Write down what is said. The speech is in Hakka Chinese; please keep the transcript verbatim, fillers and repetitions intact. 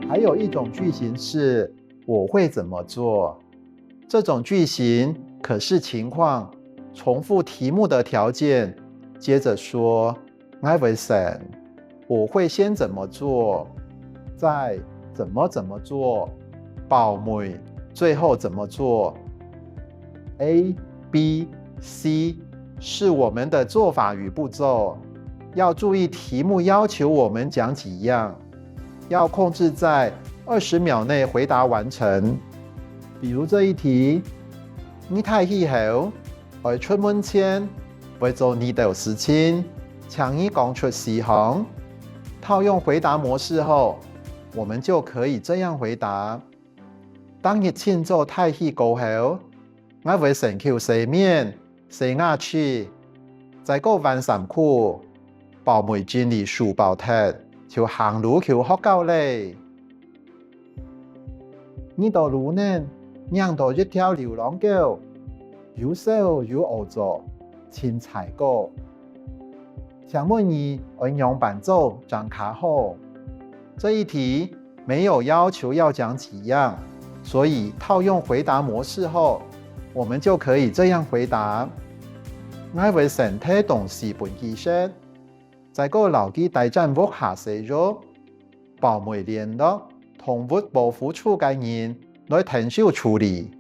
還有一種句型是我會怎麼做。這種句型可視情況重複題目的條件，接著說 𠊎會先，我會先怎麼做，再怎麼怎麼做，包尾最後怎麼做。A、B、C是我們的做法與步驟，要注意題目要求我們講幾樣，要控制在二十秒內回答完成。比如這一題，你大氣候 愛出門前會做哪兜事情，請你講出四項。套用回答模式後，我們就可以這樣回答：當日清早大氣過後，𠊎會先去洗面、洗牙齒，再過換衫褲，包尾整理書包忒，就行路去學校咧。 你到路頂，䀴到一條流浪狗，又瘦又屙糟，盡衰過。請問你愛仰般做正較好？這一題沒有要求要講幾樣，所以套用回答模式後，我們就可以這樣回答：𠊎會先摕東西分佢食，再過摎佢帶轉屋下洗浴，包尾聯絡動物保護處个人來𢯭手處理。